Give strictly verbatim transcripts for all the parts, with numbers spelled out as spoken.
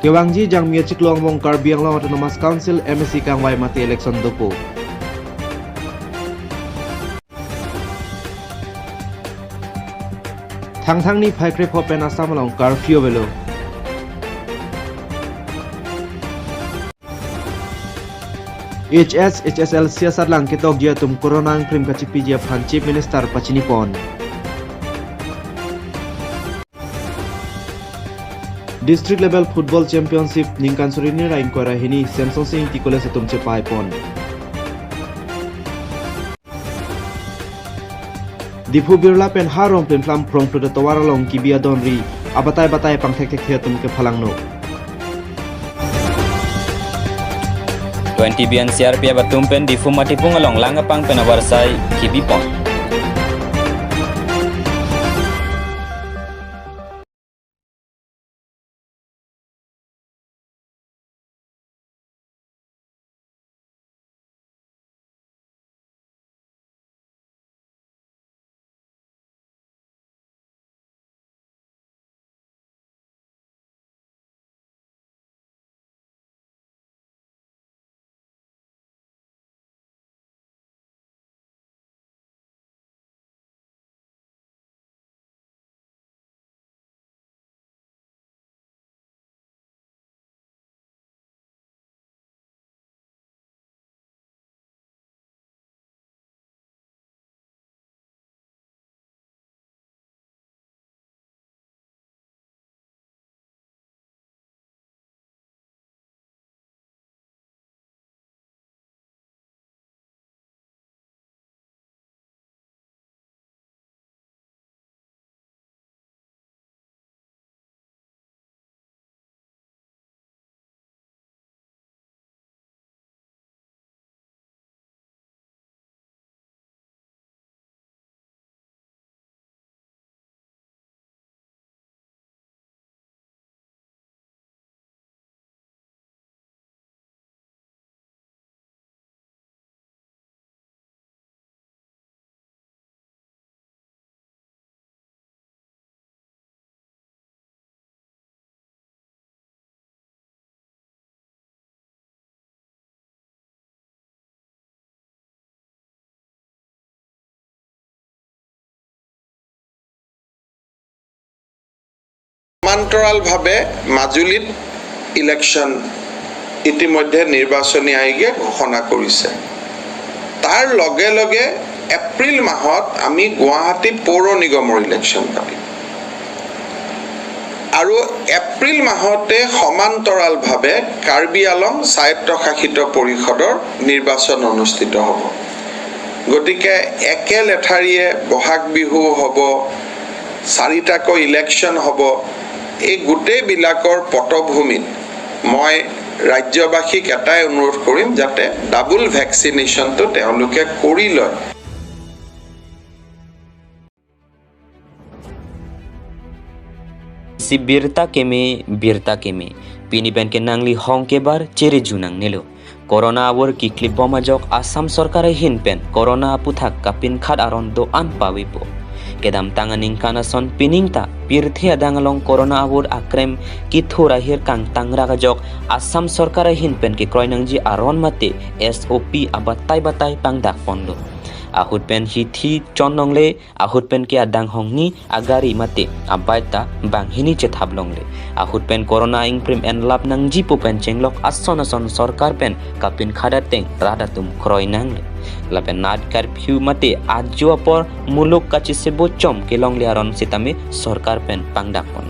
Kevangji Jangmi achiklo angbong Karbi Anglong Autonomous Council M A C kangvai mate election dopo. Thangthang niphai krepho pen Assam along curfew avelo. H S, H S L C asatlang ketokji atum Corona angkrim kachipiji aphan Chief Minister pachinipon. District Level Football Championship ningkan suri ni ra ingkoi ra hini Semsonsing Ingti College atum chepaipon. Diphu Birla pen ha rong plim phlam phrong phlut atovar along kebi adonri abatai batai pangthek thekthe atum kephalangno. Twenty B N C R P F atum pen Diphu Matipung along lang apang pen avarsai kebipon. সমান্তৰালভাৱে মাজুলীত ইলেকশ্যন ইতিমধ্যে নিৰ্বাচনী আয়োগে ঘোষণা কৰিছে। তাৰ লগে লগে এপ্ৰিল মাহত আমি গুৱাহাটী পৌৰ নিগমৰ ইলেকশ্যন পাতিম আৰু এপ্ৰিল মাহতে সমান্তৰালভাৱে কাৰ্বি আলং স্বায়ত্তশাসিত পৰিষদৰ নিৰ্বাচন অনুষ্ঠিত হ'ব। গতিকে একে লেঠাৰিয়ে বহাগ বিহু হ'ব, চাৰিটাকৈ ইলেকশ্যন হ'ব। এই গোটেইবিলাকৰ পটভূমিত মই ৰাজ্যবাসীক এটাই অনুৰোধ কৰিম, যাতে ডাবল ভেকচিনেশ্যনটো তেওঁলোকে কৰি লয়। Si birta keme, birta keme. Pini pen ke nangli hong kebar chiri junang nelo. Corona avur keklip bom ajok Assam sorkar ahin pen Corona aputhak kapinkhat aron do-an pavipo. Kedamtang aningkan ason pining ta pirthe adang along Corona avur akrem kithur ahir kangtangrak ajok Assam sorkar ahin pen kekroi nangji aron mate S O P abatai batai pangdak ponlo. Ahut pen hithi chon longle, ahut pen ke adang hongni agari mate abike ta banghini chethap longle. Ahut pen Corona ingprim enlap nangji pu pen chenglok ason ason sorkar pen kapinkhat ateng rat atum kroi nangle. Lapen night curfew mate ajo apor muluk kachesebo chom kelongle aron sitame sorkar pen pangdak pon.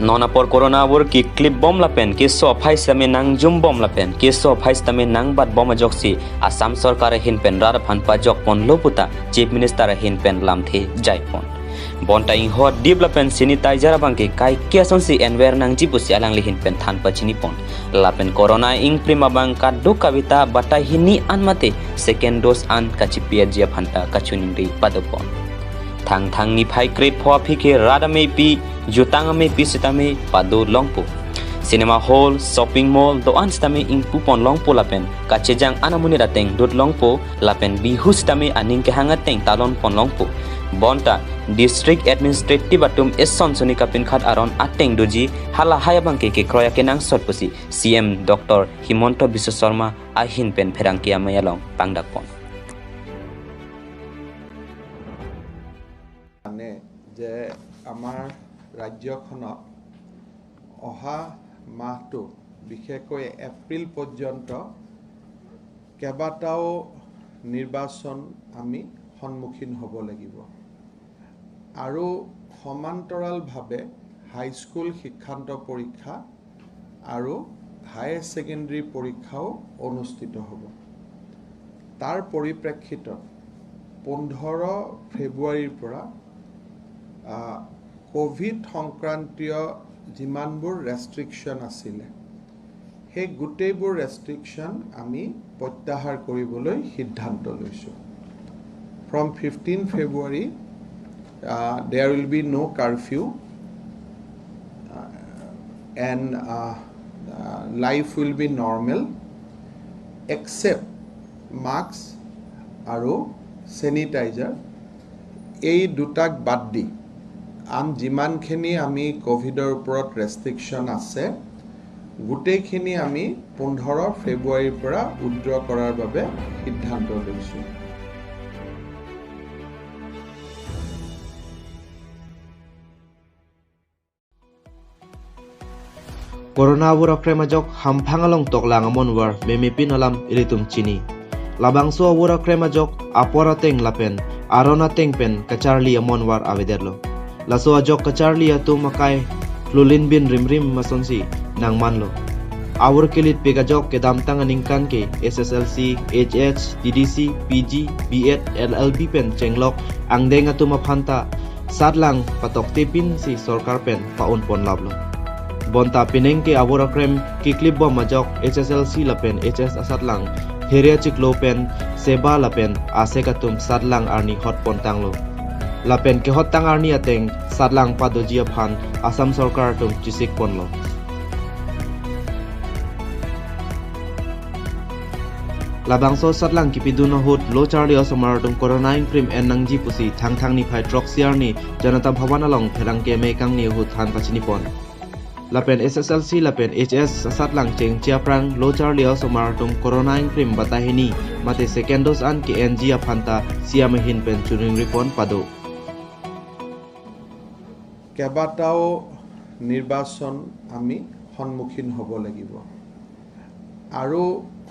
Non apor Corona avur keklip bom lapen keso aphai sitame nangjum bom lapen keso aphai sitame nangbat bom ajoksi Assam sorkar ahin pen rat aphan pajok ponlo puta Chief Minister ahin pen lamthe jai pon. Bonta ingho dip lapen sanitizer abang ke kaike asonsi enver nangji pusi alangli ahin pen than pachini pon. Lapen Corona ingprim abang kadokave ta batai hini an mate second dose an kachipi aji aphan ta kachiningri pado pon. Thangthang niphai krepho aphi ke rat amepi, jutang amepi sitame pado longpo. Cinema hall, shopping mall, do-an sitame ingpu ponlongpo lapen kachejang anamonit ateng dut longpo lapen Bihu sitame aning kehang ateng talon ponlongpo. Bonta District Administrative atum eson soni kapinkhat aron ateng doji halahai abangke kekroi akenangsot pusi C M Doctor Himanta Biswa Sarma ahin pen pherangke amei along pangdakpon. মানে যে আমাৰ ৰাজ্যখনত অহা মাহটো, বিশেষকৈ এপ্ৰিল পৰ্যন্ত কেইবাটাও নিৰ্বাচন আমি সন্মুখীন হ'ব লাগিব। আৰু সমান্তৰালভাৱে হাইস্কুল শিক্ষান্ত পৰীক্ষা আৰু হায়াৰ ছেকেণ্ডেৰী পৰীক্ষাও অনুষ্ঠিত হ'ব। তাৰ পৰিপ্ৰেক্ষিতত পোন্ধৰ ফেব্ৰুৱাৰীৰ পৰা, আহ, কভিড সংক্ৰান্তীয় যিমানবোৰ ৰেষ্ট্ৰিকশ্যন আছিলে, সেই গোটেইবোৰ ৰেষ্ট্ৰিকশ্যন আমি প্ৰত্যাহাৰ কৰিবলৈ সিদ্ধান্ত লৈছোঁ। From fifteen February, uh, there will be no curfew, uh, and, uh, uh, life will be normal, except mask আৰু চেনিটাইজাৰ, এই দুটাক বাদ দি আন যিমানখিনি আমি কভিডৰ ওপৰত ৰেষ্ট্ৰিকশ্যন আছে, গোটেইখিনি আমি পোন্ধৰ ফেব্ৰুৱাৰীৰ পৰা উইথড্ৰ কৰাৰ বাবে সিদ্ধান্ত লৈছোঁ। Corona avur akrem ajok hamphang along toklang amonvar memepin alam ilitum chini. Labangso avur akrem ajok apor ateng lapen aron ateng pen kacharli amonvar avedetlo. Laso ajok kacharli atum akai lulin bin rimrim masonsi nangmanlo. Avur kelitpik ajok kedamtang aningkan ke S S L C, H S, T D C, P G, B Ed, L L B pen chenglok angdeng atum aphanta satlang patoktepinsi sorkar pen pa-un ponlaplo. Bonta pining ke avur akrem keklipbom ajok H S L C lapen H S asatlang phere achiklo pen seba lapen asek atum satlang arni hot pontanglo. Lapen kehottang arni ateng satlang padoji aphan Assam sorkar atum chisik ponlo. Labangso satlang kipidun ahut lo charli osomar atum Corona ingkrim en nangji pusi Thangthang niphai throksi arni Janata Bhavan along pherangke amei kangni ahut than pachinipon. Lapen S S L C lapen H S asatlang chengche aphrang lo charli osomar atum Corona ingkrim batai hini mate second dose an ke-enji aphanta C M ahin pen chuning ripon pado. কেইবাটাও নিৰ্বাচন আমি সন্মুখীন হ'ব লাগিব আৰু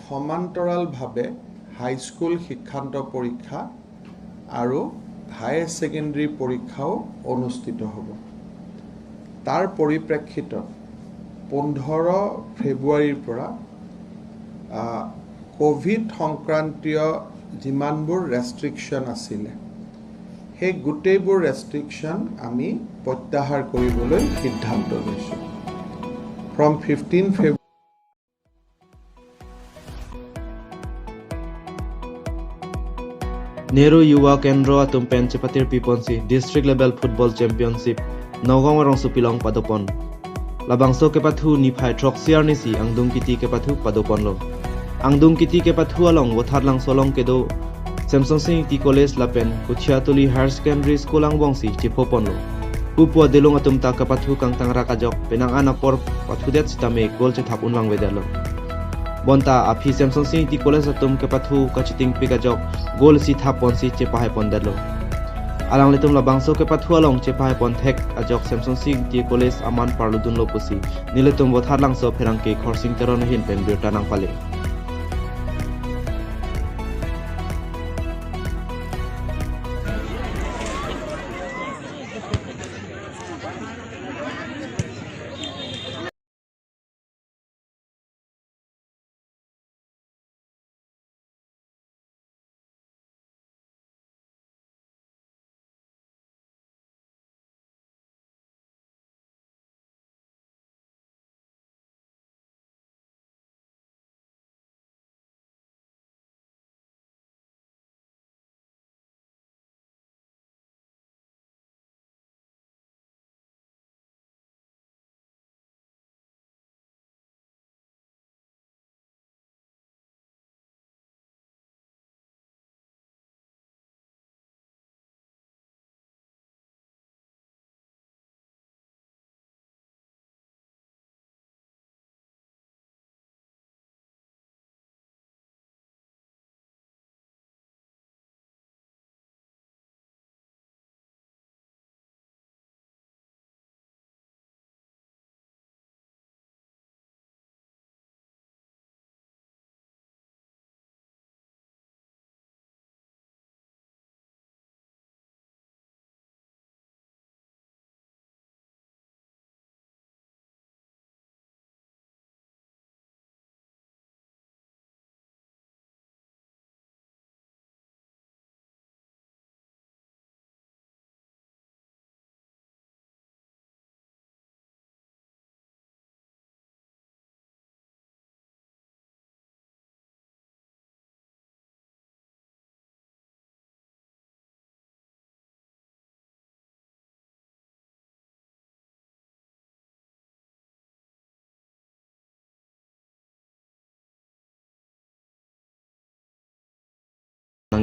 সমান্তৰালভাৱে হাইস্কুল শিক্ষান্ত পৰীক্ষা আৰু হায়াৰ ছেকেণ্ডেৰী পৰীক্ষাও অনুষ্ঠিত হ'ব। তাৰ পৰিপ্ৰেক্ষিতত পোন্ধৰ ফেব্ৰুৱাৰীৰ পৰা, আহ, কভিড সংক্ৰান্তীয় যিমানবোৰ ৰেষ্ট্ৰিকশ্যন আছিলে, সেই গোটেইবোৰ ৰেষ্ট্ৰিকশ্যন আমি প্ৰত্যাহাৰ কৰিবলৈ সিদ্ধান্ত লৈছোঁ। From fifteen February, Nehru Yuva Kendra atum pen chepatirpiponsi District Level Football Championship Nagaon arongsopi along padopon. Labangso kepathu niphai throksi arnisi angdung kiti kepathu padoponlo. Angdung kiti kepathu along Vothatlangso along kedo Semsonsing Ingti College lapen Kothiatuli Higher Secondary School angbongsi chephoponlo. Pupu adelung atum ta kepathu kangtangrak ajok penang an apor pathudet sitame goal chethap unvangvedetlo. Bonta aphi Semsonsing Ingti College atum kepathu kachitingpik ajok goal si thapponsi chepahaipondetlo. Alanglitum labangso kepathu along chepahaipon thek ajok Semsonsing Ingti College aman parludunlo pusi nelitum Vothatlangso pherangke Khorsing Teron ahin pen birta nangpale.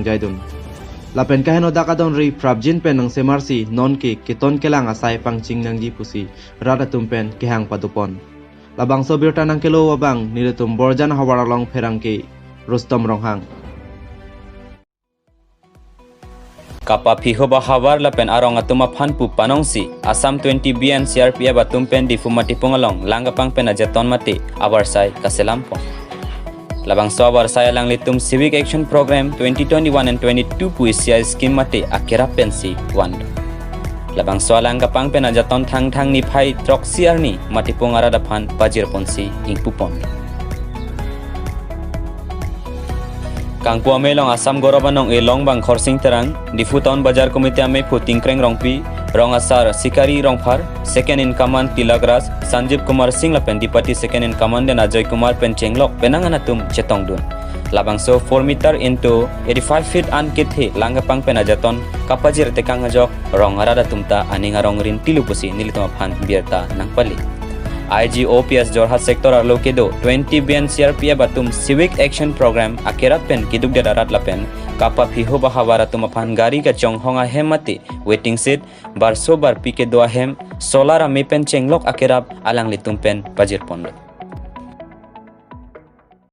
nangjaidun. Lapen kaheno dak adonri prapjin pen nangsemarsi nonke keton kelang asai pangching nangji pusi rat atum pen kehang padopon. Labangso abirta nangkelo abang nelitum Borjan havar along pherangke Rustom Ronghang. Kapaphihup ahavar lapen arong atum aphan pu panongsi Assam twenty B N C R P F atum pen Diphu Matipung along lang kapang pen ajaton mate avarsai kaselam pon. Labangso avarsai alanglitum Civic Action Program twenty twenty-one and twenty-two pu isi a-scheme mate akerap pensi van. Labangso alang kapang pen ajaton Thangthang niphai throksi arni Matipung arat aphan pajir ponsi ingpu pon. Kangpu amei along Assam Gaurav anong-e longbang Khorsing Terang, Diphu Town Bazar Committee amei aphu Tingkreng Rongpi, rong asar Sikari Rongphar, second in command Tilak Raj, Sanjeev Kumar Singh lapen Dipati second in command den Ajoy Kumar pen chenglok penang an atum chetongdun. Labangso four meter into eighty-five feet an kethe lang kapang pen ajaton kapajir tekang ajok rong arat atum ta aning arong rintilu pusi nelitum aphan birta nangpali. I G O P S Jorhat sector arlo kedo twenty B N C R P F atum Civic Action Program akerap pen keduk det arat lapen kapaphihup ahavar atum aphan gari kachonghong ahem mate waiting shed, barso barpi kedo ahem, solar amei pen chenglok akerap alanglitum pen pajir ponlo.